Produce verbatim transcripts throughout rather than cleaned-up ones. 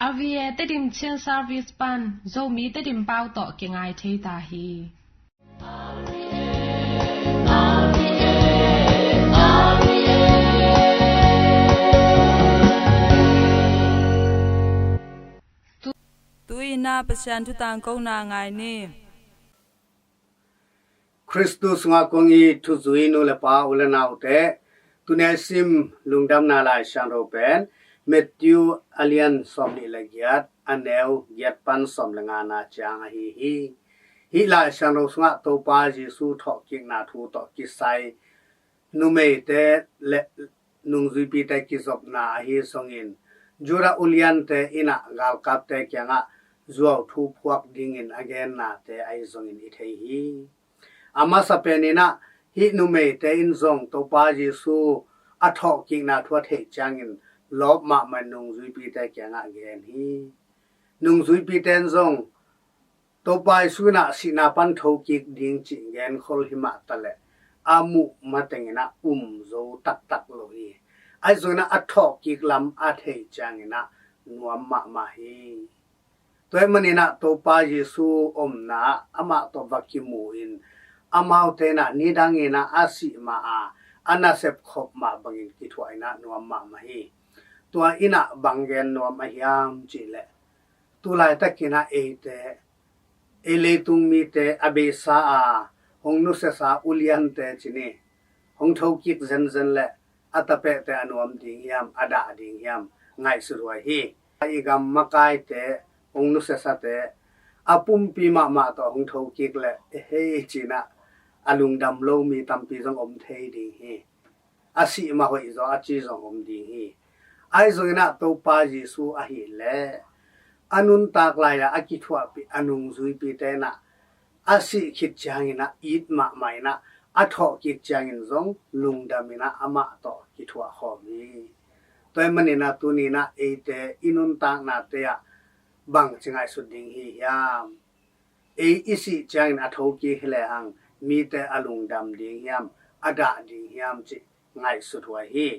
R V A Tedim Chin Service pan Zomi Tedim pau tawh kingai thei ta hi. Tu-in ah Pasian thu tangkona ngai ni. Khristu sungah kong it thuzui nu le pa, u le naute, tuni a i sim lungdamna Lai Siangtho pen Matthew a lian sawmnih le giat, a neu giat pan sawm le ngana ciang ahi hi. Hih Lai Siangtho sungah Topa Jesu thawhkikna thu tawh kisai numeite le nungzuipite kizopna ahi zongin, Judah uliante in ah galkapte kiangah zuauthu phuak dingin a gennate ahi zongin i thei hi. A masa pen in ah hih numeite in zong Topa Jesu a thawhkikna thu a theih ciangin lawp mahmah in nungzuipite kiangah gen hi. Nungzuipite in zong Topa Jesu in ah sihna pan thokik ding cih genkhol hi mah taleh a muh mateng in ah um zo taktak lo hi. Ahi zongin ah a thawhkik lam a theih ciangin ah nuam mahmah hi. Tua ahih manin ah Topa Jesu omna ah amah tawh va kimu in amaute in ah nidang in ah a sih mah a, a nasep khop mah bangin kithuah in ah nuam mahmah hi. Tua in ah bang gen nuam a hiam cih leh, tu laitakin ah eite, ei leitung mite a beisa a hong nusiasa uliante ci ni, hong thokik zenzen leh a tapehte a nuam ding hiam, a dah ding hiam, ngaihsut huai hi. I gam makaite, hong nusiasate, a pumpi mahmah tawh hong thokik leh, hei ci-in ah a lungdam lo mi tampi zong om thei ding hi. A sih mah hoih zaw a ci zong om ding hi. Ahi zongin ah Topa Jesu ahih leh a nuntak lai-a a kithuahpih a nungzuipite in ah a sih khit ciangin ah it mahmah in ah a thawhkik ciangin zong lungdam in ah amah tawh kithuah khawm hi. Tua ahih manin ah tuni in ah eite i nuntaknate ah bangci ngaihsut ding hi hiam? Ei i sih ciangin a thokik hi lehang mite a lungdam ding hiam, a dah ding hiam cih ngaihsut huai hi.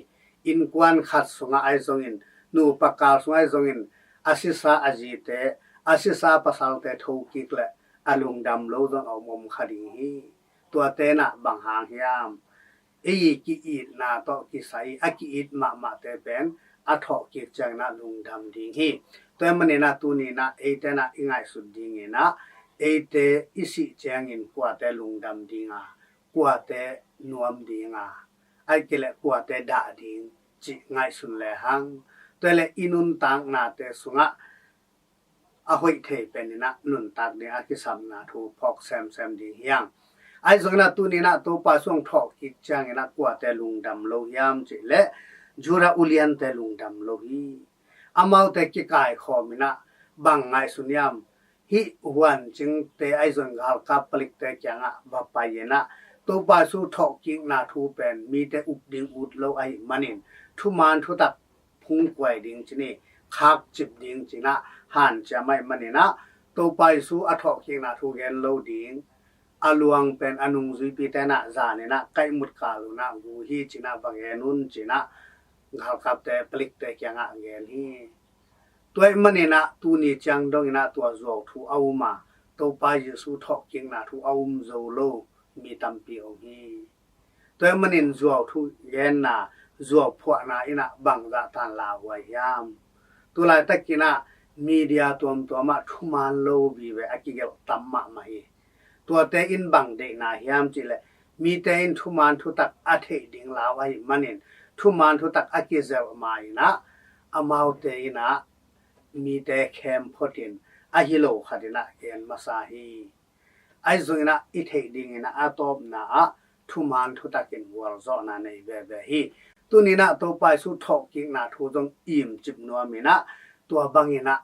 Innkuan khat sungah ahi zongin, nupa kal sungah ahi zongin, a sisa a zite, a sisa pasalte thokik leh a lungdam lo zong a om om kha ding hi. Tuate in ah bang hang hiam? Ei ki-itna tawh kisai a ki-it mahmahte pen a thawhkik ciangin ah lungdam ding hi. Tua ahih manin ah tuni in ah eite in ah i ngaihsut dingin ah eite i sih ciangin kuate lungdam ding a, kuate nuam ding a, ahih kei leh kuate dah ding cih ngaihsun lehang, tua leh i nuntaknate sungah a hoih thei pen in ah nuntak ding a kisapna thu phawk semsem ding hi hang. Ahi zongin ah tuni in ah Topa Jesu hong thawhkik ciangin ah kuate lungdam lo hiam cih leh Judah uliante lungdam lo hi. Amaute kikaikhawm in ah bang ngaihsun hiam? Hih huancingte ahi zongin galkap palikte kiangah va pai in ah Topa Jesu thawhkikna thu pen mite up ding ut lo ahih manin thuman thutak phungkuai ding ci ni, khakcip ding ci-in ah hanciam ahih manin ah Topa Jesu a thawhkikna thu gen lo ding, a luang pen a nungzuipite in ah zan in ah kaihmut kal un ah gu hi ci-in ah va gen un ci-in ah galkapte palikte kiangah gen hi. Tua ahih manin ah tuni ciang dongin ah tua zuauthu a um a, Topa Jesu thawhkikna thu a um zo lo mi tampi om hi. Tua ahih manin zuauthu genna, zuauphuahna in ah bangzah tan lauhuai hiam? Tu laitakin ah media tuamtuam ah thuman lo vive a kigelh tam mahmah hi. Tuate in bang deihna hiam cih leh mite in thuman thutak a theih ding lau ahih manin thuman thutak a kizelh ma in ah amaute in ah mite khem phot in ahi lo khat in ah gen masa hi. Ahi zongin ah i theih dingin ah a tawpna ah thuman thutakin gualzawhna nei veve hi. Tuni in ah Topa Jesu thawhkikna thu zong imcip nuam in ah tua bangin ah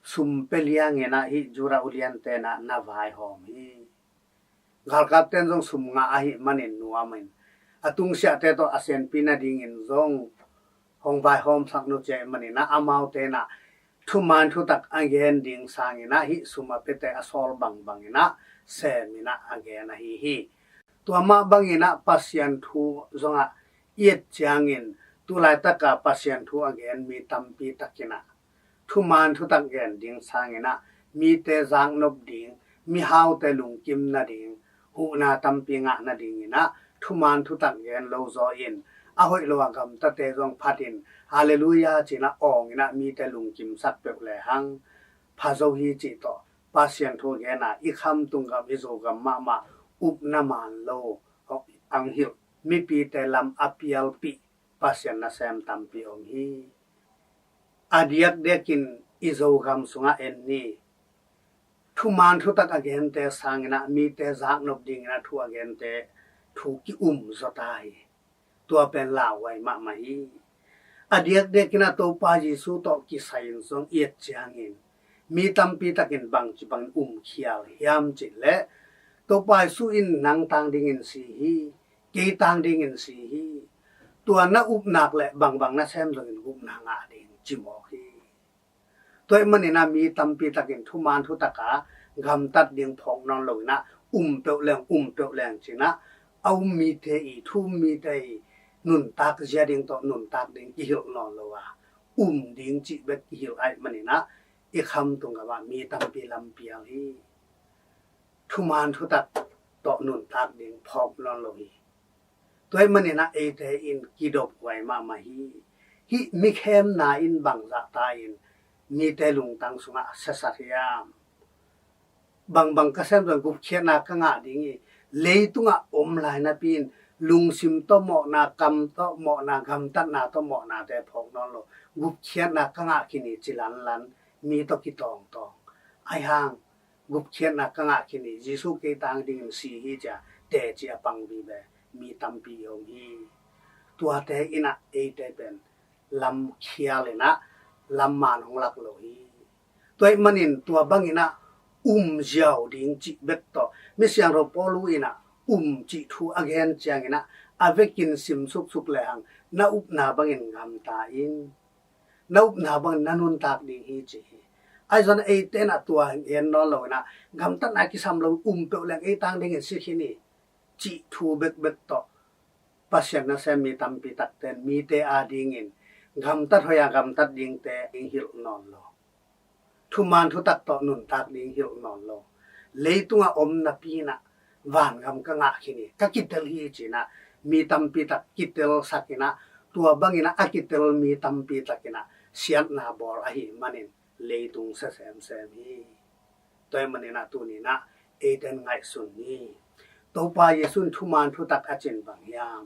sum pia liangin ah hih Judah uliante in ah na vaihawm hi. Galkapte in zong sum ngah ahih manin nuam in a tungsiahte tawh a senpi nadingin zong hong vaihawmsak nusia ahih manin ah amaute in ah thuman thutak a gen ding sangin ah hih sum a piate a sawl bangbang in ah sem in ah a gen ahi hi. Tua mah bangin ah Pasian thu zongah i et ciangin tu laitaka Pasian thu a gen mi tampi takin ah thuman thutak gen ding sangin ah mite zaknop ding, mihaute lungkim nading, huhna tampi ngah nadingin ah thuman thutak gen lo zaw in, a hoih lo a gamtate zong phatin Halleluiah ci-in ah awngin ah mite lungkimsak peuh lehang pha zo hi cih tawh Pasian thu gen a, i khamtung gam, i Zogam mahmah upna man lo hong hilh mipite lam a pialpih Pasian nasem tampi om hi. A diakdiakin i Zogam sungah en ni. Thuman thutak a gente sangin ah mite zaknop dingin ah thu a gente thu ki-um zaw ta hi. Tua pen lauhuai mahmah hi. A diakdiakin ah Topa Jesu tawh kisai-in zong i et ciangin mi tampi takin bangci bangin umkhial hiam cih leh, Topa Jesu in nang tang dingin si hi, kei tang dingin si hi. Tua na upna leh bangbang nasem zongin gupna ngah ding ci mawk hi. Tua ahih manin ah mi tampi takin thuman thutak a gamtat ding phawk nawn loin ah um peuh leng, um peuh leng ci-in ah a um mite i, thu um mite i nuntak zia ding tawh nuntak ding kihilh nawn lo a, um ding cih bek kihilh ahih manin ah i khamtung gam ah mi tampi lam pial hi. Thuman thutak tawh nuntak ding phawk nawn lo hi. Tua ahih manin ah eite in kidophuai mahmah hi. Hih mikhemna in bangzah ta in mite lungtang sungah siasat hiam? Bangbang ka sem zong gupkhiatna ka ngah ding hi. Leitungah om lai napi in lungsim tawh mawhna, kam tawh mawhna, gamtatna tawh mawhnate phawk nawn lo. Gupkhiatna ka ngah khin hi ci lanlan mi tawh kitawngtawng. Ahi hang gupkhiatna ka ngah khin hi, Jesu kei tang dingin si hi ci-a teci a pang vive mi tampi i om hi. Tuate in ah eite pen lam khial in ah lam man hong lak lo hi. Tua ahih manin tua bangin ah um ziau ding cih bek tawh Misiangtho Paulu in ah um cih thu a gen ciangin ah a vekin sim suksuk lehang na upna bangin gamta in, na upna bangin na nuntak ding hi ci hi. Ahi zongin eite in ah tua gen nawn loin ah gamtatna kisam lo um peuh leng ei tang dingin si khin hi cih thu bekbek tawh Pasian nasem mi tampi takte in mite adingin gamtat hoih a gamtat dingte ding hilh nawn lo. Thuman thutak tawh nuntak ding hilh nawn lo. Leitungah om napi in ah vangam ka ngah khin hi, ka kitel hi ci-in ah mi tampi tak kitelsak in ah tua bangin ah a kitel mi tampi tak in ah siatna bawl ahih manin leitung sia semsem hi. Tua ahih manin ah tuni in ah eite in ngaihsun ni. Topa Jesu in thuman thutak a cih bang hiam?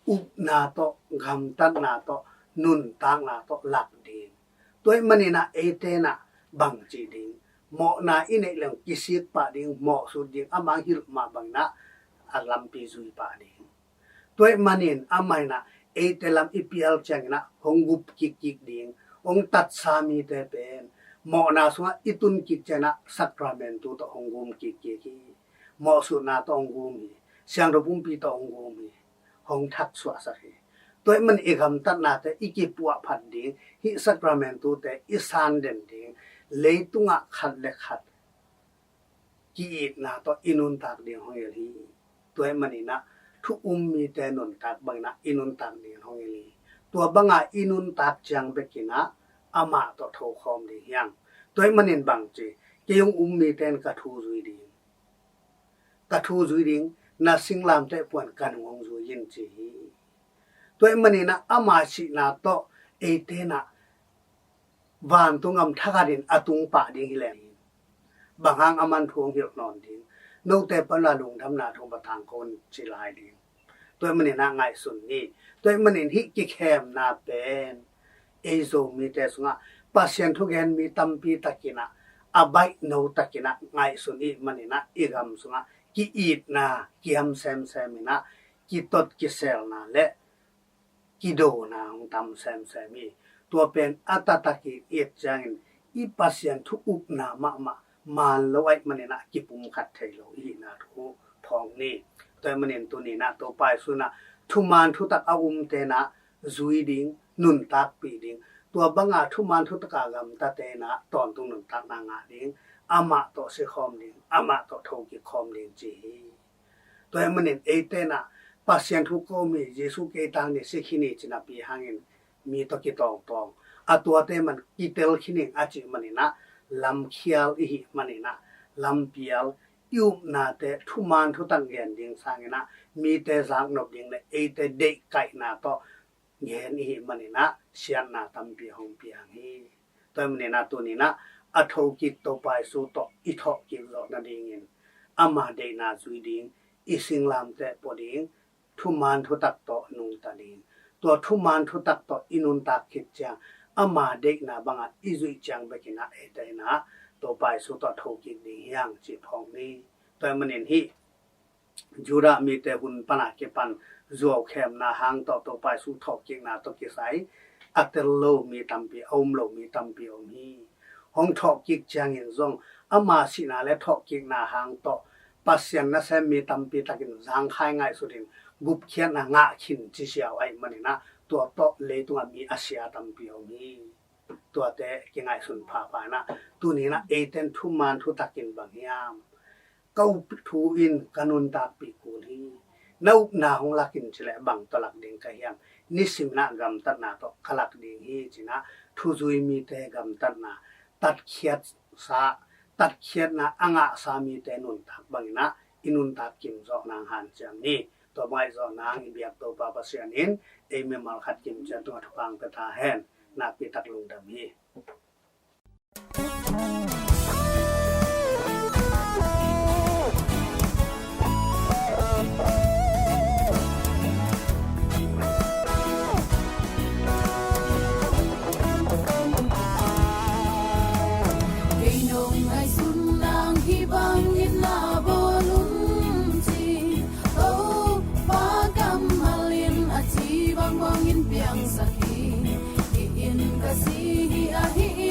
Upna tawh, gamtatna tawh, nuntakna tawh lak ding. Tua ahih manin ah eite in ah bangci ding? Mawhna i neih leng kisik pah ding, mawhsut ding, amah hilh mah bangin ah a lampi zui pah ding. Tua ahih manin amah in ah eite lam i pial ciangin ah hong gup kikkik ding. Hong tatsa mite pen mawhna sungah i tun kik ciangin ah sakramentu tawh hong gum kikkik hi. Mawhsutna tawh hong gum hi. Siangtho pumpi tawh hong gum hi. Hong thaksuahsak hi. Tua ahih manin i gamtatnate i kipuahphat ding, hih sakramentute i san den ding, leitungah khat le khat ki-itna tawh i nuntak ding hong hilh hi. Tua ahih manin ah thu um mite nuntak bangin ah i nuntak ding hong hilh hi. Tua banga i nuntak ciang bekin ah amah tawh thokhawm ding hi hang. Tua ahih manin bangci, kei hong um mite in ka thu zui ding, ka thu zui ding, na singlamteh puan ka nung hong zui in ci hi. Tua ahih manin ah ama sihna tawh eite in ah vantung gam thakhat in a tung pah ding hi leng, bang hang aman thu hong hilh nawn ding? Note pan la lungdamna thu hong patang kong ci lai ding. Tua ahih manin ah ngaihsun ni. Tua ahih manin hih kikhemna pen ei Zomite sungah Pasian thugen mi tampi takin ah a baihno takin ah ngaihsun ahih manin ah i gam sungah ki-itna kiam semsem in ah kitot kiselna le kidona hong tam semsem hi. Tua pen a taktak in i et ciangin i Pasian thu upna mahmah man lo ahih manin ah kipumkhat thei lo i hihna thu phawk ni. Tua ahih manin tuni in ah Topa Jesu in ah thuman thutak a umte in ah zui ding, nuntakpih ding. Tua banga thuman thutak a gamtate in ah tawntung nuntakna ngah ding, amah tawh sikhawm ding, amah tawh thokik khawm ding ci hi. Tua ahih manin eite in ah Pasian thu ka um hi, Jesu kei tang dingin si khin hi ci napi hangin mi tawh kitawngtawng, a tuate man kitel khin ing a cih maninah lamkhial i hih maninah lampial i upnate thuman thutak gen ding sanginah mite zaknop ding le eite deihkaihna tawh gen i hih maninah siatna tampi hong piang hi. Tua maninah tuninah a thokik Topa Jesu tawh i thawhkik zawh nadingin ama deihna zui ding, i singlamteh pua ding, thuman thutak tawh nungta ding. Tua thuman thutak tawh i nuntak khit ciang ama deihna bangah i zuih ciang bekinah eite inah Topa Jesu tawh thokik ding hiang cih phawk ni. Tua manin hih Judah mite hun pana kipan zuaukhemna hang tawh Topa Jesu thawhkikna tawh kisai a tel lo mi tampi, a um lo mi tampi om hi. Hong thawhkik ciangin zong ama sihna le thawhkikna hang tawh Pasian nasem mi tampi takin zangkhai ngaihsutin gupkhiatna ngah khin cisiau aih maninah tua tawh leitungah mi a sia tampi om hi. Tuate kingaihsun phapha inah tuninah eiten thuman thutakin bang hiam? Ka up thu in ka nuntakpih kul hi. Na upna hong lakin cileh bang tawh lak ding ka hiam? Nisiminah gamtatna tawh ka lak ding hi cinah thuzui mite gamtatna tatkhiatsa, tatkhiatna a ngahsa mite nuntak banginah i nuntak kim zawh nang hanciam ni. Tua bangaih zawh nang i biak Topa Pasian in ei mimal khat kimciat tungah thupha pia ta hen. Nakpi tak lungdam hi. Kei nong ngaihsun nang hih bangin na bawl un ci. Topa kammal in a ci bangbangin piangsak hi. Hih in ka si hi, ahi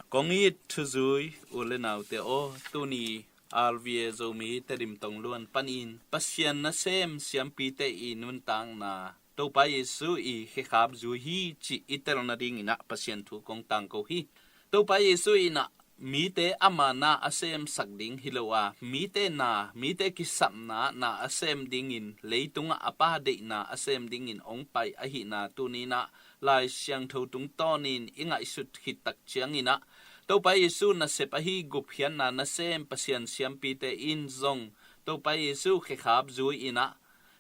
Kong it thuzui u le naute aw, tuni R V A Zomi Tedim tong luan panin Pasian nasem siampite i nuntakna Topa Jesu i khekhap zui hi cih i tel nadingin ah Pasian thu kong tangko hi. Topa Jesu in ah mite ama na a semsak ding hi lo a, mite na, mite kisapna na a sem dingin, leitungah a Pa deihna a sem dingin hong pai ahihna tuni-in ah Lai Siangtho tungtawnin i ngaihsut khit tak ciangin ah Topa Jesu nasep ahi gupkhiatna nasem Pasian siampite in zong Topa Jesu khekhap zui-in ah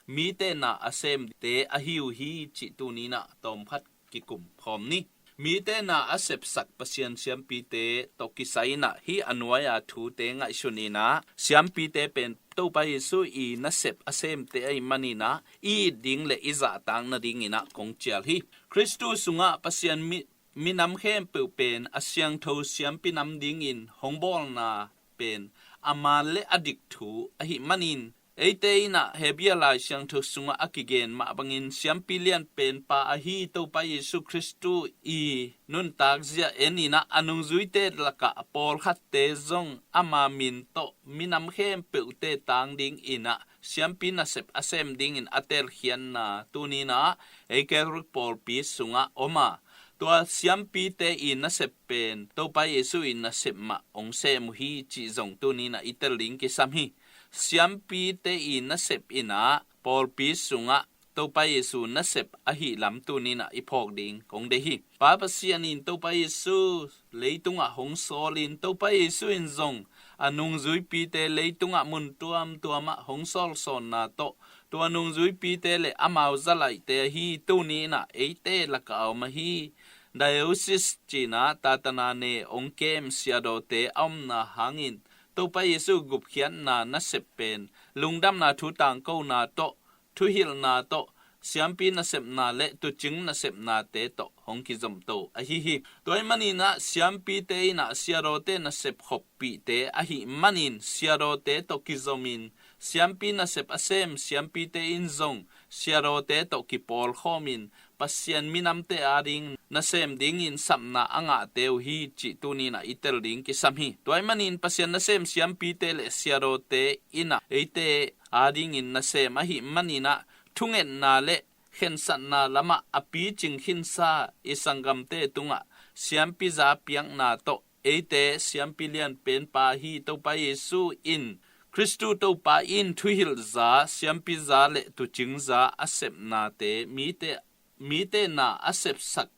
mite na a semte ahi uh hi cih tuni-in ah tawmkhat kikum khawm ni. Mite na a sepsak Pasian siampite tawh kisai-in ah hih a nuai-a thute ngaihsun-in ah siampite pen Topa Jesu i nasep a semte ahih manin ah i it ding le i zahtak nadingin ah kong cial hi. Khristu sungah Pasian mi, minam khempeuh pen a siangtho siampi nam dingin hong bawlna pen a man le a dik thu ahih manin, eite in ah Hebru Lai Siangtho sungah a kigen mah bangin siampi lianpen pa ahi Topa Jesu Khristu i nuntak zia en-in ah a nungzuite lakah pawlkhatte zong ama min tawh minam khempeuhte tang dingin ah siampi nasep a sem dingin a telkhiatna tuni-in ah ei Catholic pawlpi sungah om a, tua siampite i nasep pen Topa Jesu i nasep mah hong sem uh hi cih zong tuni-in ah i tel ding kisam hi. Siampite i nasep in ah pawlpi sungah Topa Jesu nasep ahih lam tuni-in ah i phawk ding kong deih hi. Pa Pasian in Topa Jesu leitungah hong sawlin, Topa Jesu in zong a nungzuipite leitungah mun tuamtuamah hong sawlsawnna tawh, tua nungzuipite le amau zalaihte ahi tuni-in ah eite lakah a om ahi diocese cih in ah tatana ne hong kem siadawte a omna hangin Topa Jesu gupkhiatna nasep pen lungdamna thu tangkona tawh, thuhilhna tawh, siampi nasepna le tuucing nasepnate tawh hong kizomto ahi hi. Tua ahih manin ah siampite in ah siadawte nasep khoppihte ahih manin siadawte tawh kizomin, siampi nasep a sem siampite in zong siadawte tawh kipawlkhawmin Pasian minamte ading nasem dingin sapna a ngahte uh hi cih tuni-in ah i tel ding kisam hi. Tua ahih manin Pasian nasem siampite le siadawte in ah eite adingin nasem ahih manin ah thungetna le khensatna lamah a picing khinsa i sanggamte tungah siampi za piakna tawh eite siampi lianpen pa hi Topa Jesu in, Khristu Topa in thuhilh za, siampi za le tuucing za a sepnate mite, mite na a sepsak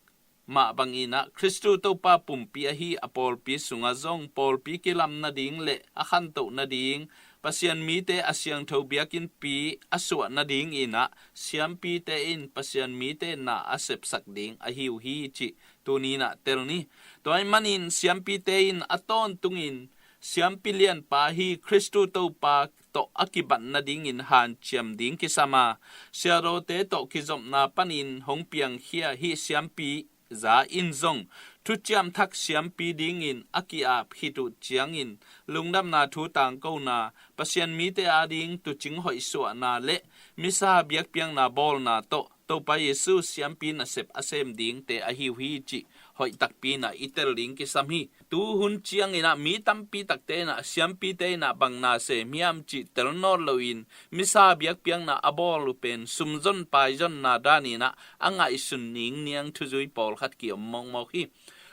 mah bangin ah Khristu Topa pumpi ahi a pawlpi sungah zong pawlpi kilam nading le a khantoh nading, Pasian mite a siangtho biakinnpi a suah nadingin ah siampite in Pasian mite na a sepsak ding ahi uh hi cih tuni-in ah tel ni. Tua ahih manin siampite in a tawntungin siampi lianpa hi Khristu Topa tawh a kibat nadingin hanciam ding kisam a, siadawte tawh kizopna panin hong piangkhia hih siampi za in zong thuciam thak siampi dingin a ki-ap khit uh ciangin lungdamna thu tangkona, Pasian mite ading tuucing hoihsuahna le misa biakpiakna bawlna tawh Topa Jesu siampi nasep a sem dingte ahi uh hi cih hoih takpi in ah i tel ding kisam hi. Tu hun ciangin ah mi tampi takte in ah siampite in ah bang na sem hiam cih tel nawn loin misa biakpiakna a bawl uh pen sumzon paizonna danin ah a ngaihsun ningniang thuzui pawlkhat ki-om mawkmawk hi.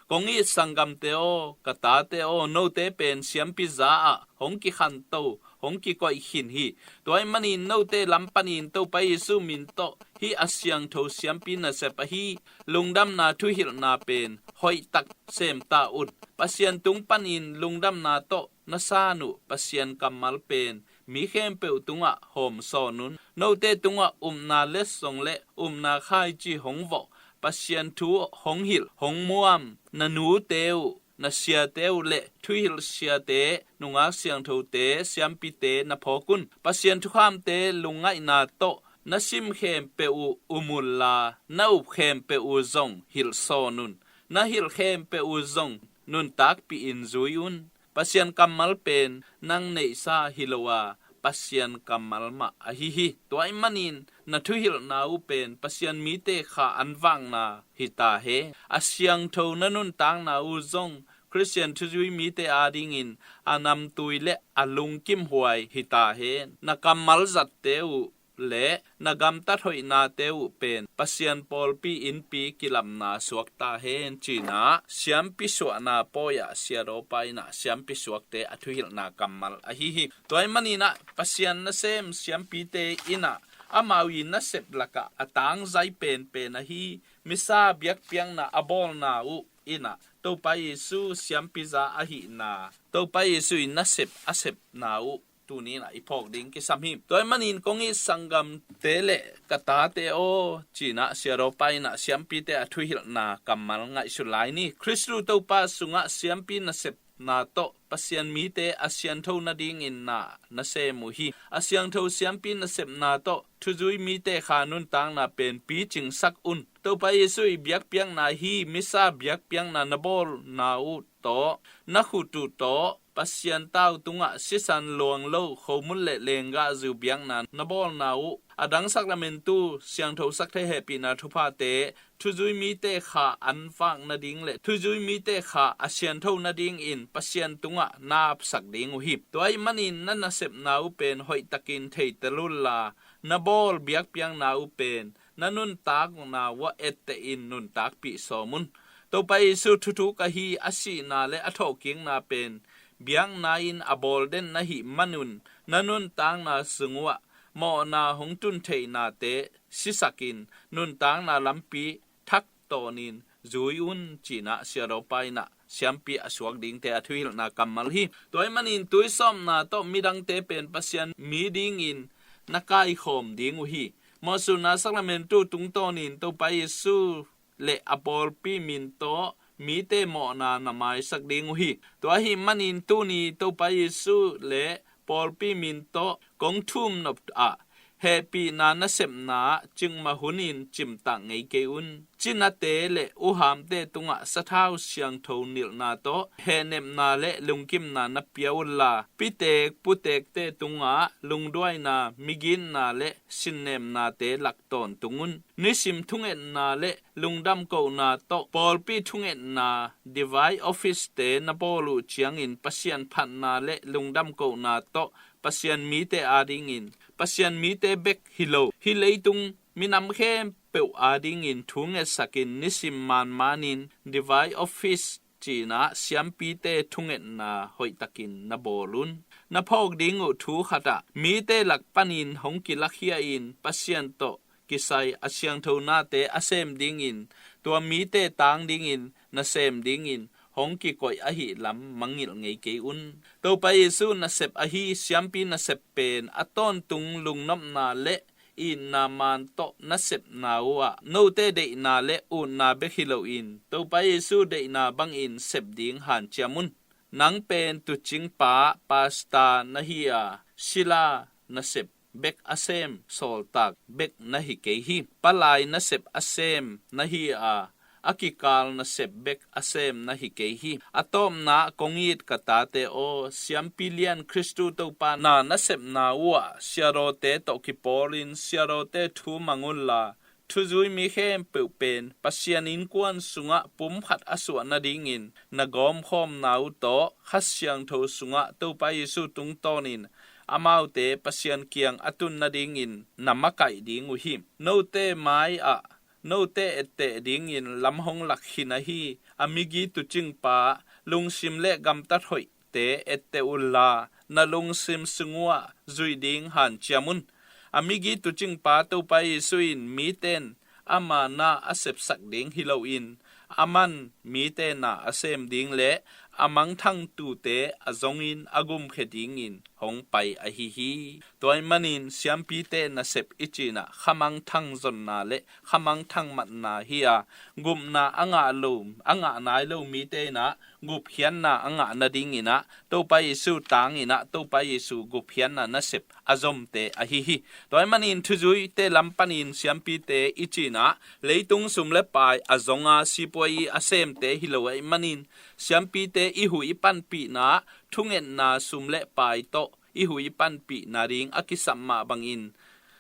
Kong it sanggamte aw, ka tate aw, note pen siampi za ah hong kikhanto, hong kikoih khin hi. Tua ahih manin note lam panin Topa Jesu min tawh hih a siangtho siampi nasep ahi lungdamna thuhilhna pen hoihtak sem ta un. Pasian tung panin lungdamna tawh na san uh Pasian kammal pen mi khempeuh tungah hawmsawn un. Note tungah upna letsong le upna khaici hong vawh, Pasian thu hong hilh, hong muam, na nute uh, na siate uh le thuhilh siate, nungak siangthote, siampite na phawk un. Pasian thukhamte lungngaihna tawh na sim khempeuh uh um unla, na up khempeuh uh zong hilhsawn un. Na hilh khempeuh uh zong nuntakpih in zui un. Pasian kammal pen nang neihsa hi lo a, Pasian kammal mah ahi hi. Tua ahih manin na thuhilhna uh pen Pasian mite kha an vakna hi ta hen. A siangtho na nuntakna uh zong Khristian thuzui mite adingin a namtui le a lungkimhuai hi ta hen. Na kammal zatte uh le na gamtat hoihnate uh pen Pasian pawlpi innpi kilapna suak ta hen, ci-in ah siampi suahna pawi-ah siadaw pa in ah siampi suakte a thuhilhna kammal ahi hi. Tua ahih manin ah Pasian nasem siampite in ah amau i nasep lakah a tangzai penpen ahi misa biakpiakna a bawlna uh in ah Topa Jesu siampi za ahihna, Topa Jesu i nasep a sepna uh tuni in ah i phawk ding kisam hi. Tua ahih manin kong it sanggamte le ka tate aw, ci-in ah siadaw pa in ah siampite a thuhilhna kammal ngaihsut lai ni. Khristu Topa sungah siampi nasepna tawh Pasian mite a siangtho nadingin na na sem uh hi. A siangtho siampi nasepna tawh thuzui mite kha nuntakna pen picingsak un. Topa Jesu i biakpiakna hi misa biakpiakna na bawlna uh tawh, na khut uh tawh, Pasian tau tungah sisan luang lo khomun le lenggahzu biakna na bawlna uh, a dang sakramentu, siangthosak thei hehpihna thuphate, thuzui mite kha an vak nading le thuzui mite kha a siangtho nadingin Pasian tungah na apsak ding uh hi. Tua ahih manin na nasepna uh pen hoihtakin theitel unla, na bawl biakpiakna uh pen na nuntakna uah ettehin nuntakpih sawm un. Topa Jesu thuthuk ahi a sihna le a thawhkikna pen biakna in a bawl den na hih manun na nuntakna sung uah mawhna hong tun theihnate sisakin nuntakna lampi thak tawnin zui un, ci-in ah siadaw pa in ah siampi a suak dingte a thuhilhna kammal hi. Tua ahih manin tuisawpna tawh midangte pen Pasian mi dingin na kaikhawm ding uh hi. Mawhsutna sakramentu tungtawnin Topa Jesu le a pawlpi min tawh mite mawhna na maisak ding uh hi. Tua ahih manin tuni Topa Jesu le pawlpi min tawh kong thum nop ah hehpihna nasepna ah cikmah hunin cimtak ngei kei un. Cinate le uhamte tungah sathau siangtho nilhna tawh hehnepna le lungkimna na pia unla, pitek putekte tungah lungduaina, migitna le sinnepnate lak tawntung un. Nisim thungetna le lungdam kohna tawh pawlpi thungetna, divine office-te na bawl uh ciangin Pasian phatna le lungdam kohna tawh Pasian mite adingin, Pasian mite bek hi lo, hih leitung minam khempeuh adingin thu ngetsakin nisim manmanin divine office ci-in ah siampite thungetna hoihtakin na bawl un. Na phawk ding uh thu khatah mite lak panin hong kilakhia-in Pasian tawh kisai a siangtho nate a sem dingin, tua mite tang dingin na sem dingin hong kikoih ahih lam mangngilh ngei kei un. Topa Jesu nasep ahi siampi nasep pen a tawntung lungnopna le itna man tawh nasepna uh ah note deihna le utna bek hi loin Topa Jesu deihna bangin sep ding hanciam un. Nang pen tuucingpa, pasta na hi a, sila nasep bek a sem, sawltak bek na hi kei hi. Palai nasep a sem na hi a, a kikal nasep bek a sem na hi kei hi. A tawpna ah kong it ka tate aw, siampi lian Khristu Topa na nasepna uh ah siadawte tawh kipawlin siadawte thu mang unla, thuzui mi khempeuh pen Pasian innkuan sungah pumkhat a suah nadingin na gawmkhawmna uh tawh Kha Siangtho sungah Topa Jesu tungtawnin amaute Pasian kiang a tun nadingin na makaih ding uh hi. Note mai-ah note etteh dingin lam hong lak khin ahi a migi tuucingpa, lungsim le gamtat hoihte etteh unla, na lungsim sung uh ah zuih ding hanciam un. A migi tuucingpa Topa Jesu in miten ama na a sepsak ding hi loin, aman mite na a sem ding le a mangthang tuute a zongin a gumkhia dingin hong pai ahi hi. Tua ahih manin siampite nasep i cih in ah khamangthang zonna le khamangthang matna hi a, gupna a ngah lo, a ngah nai lo mite in ah gupkhiatna a ngah nadingin ah Topa Jesu tangin ah Topa Jesu gupkhiatna nasep a zomte ahi hi. Tua ahih manin thuzuite lam panin siampite i cih in ah leitung sum le pai a zonga sipuai a semte hi lo ahih manin siampite i huh i panpihna ah thungetna sum le pai tawh i huh i panpih nading a kisam mah bangin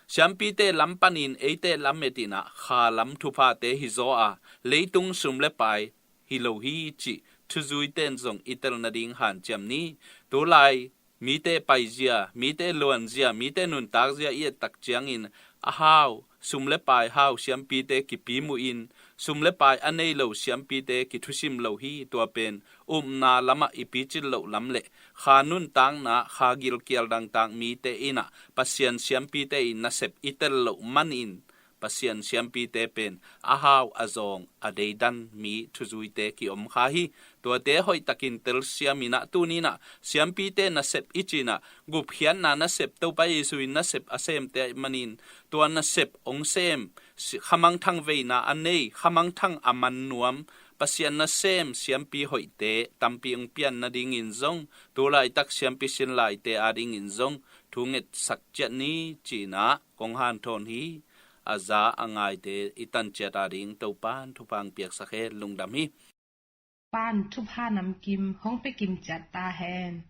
Siampite lam panin eite lamet in ah kha lam thuphate hi zaw a, leitung sum le pai hi lo hi cih thuzuite in zong i tel nading hanciam ni. Tulai mite paizia, mite luanzia, mite nuntakzia i et tak ciangin a hau, sum le pai hau siampite kipimuh in, sum le pai a nei lo siampite kithusim lo hi. Tua pen upna lamah i picin loh lam le kha nuntakna, kha gilkial dangtak mite in ah Pasian siampite i nasep i tel loh manin Pasian siampite pen a hau a zawng a deidan mi thuzuite kiom kha hi. Tuate hoihtakin telsiam in ah tuni in ah siampite nasep i ci in ah gupkhiatna nasep, Topa Jesu in nasep a semte ahih manin tua nasep hong sem, si-, khamangthang veina a nei, khamangthang a man nuam, Pasian nasem siampi hoihte tampi hong pian nadingin zong, tu laitak siampi sin laite adingin zong thu ngetsak ciat ni ci in ah kong hanthawn hi. A za a ngaite i tan ciat ading Topan thupha hong piaksak hen. Lungdam hi. Pan thupha namkim hong pia kim ciat ta hen.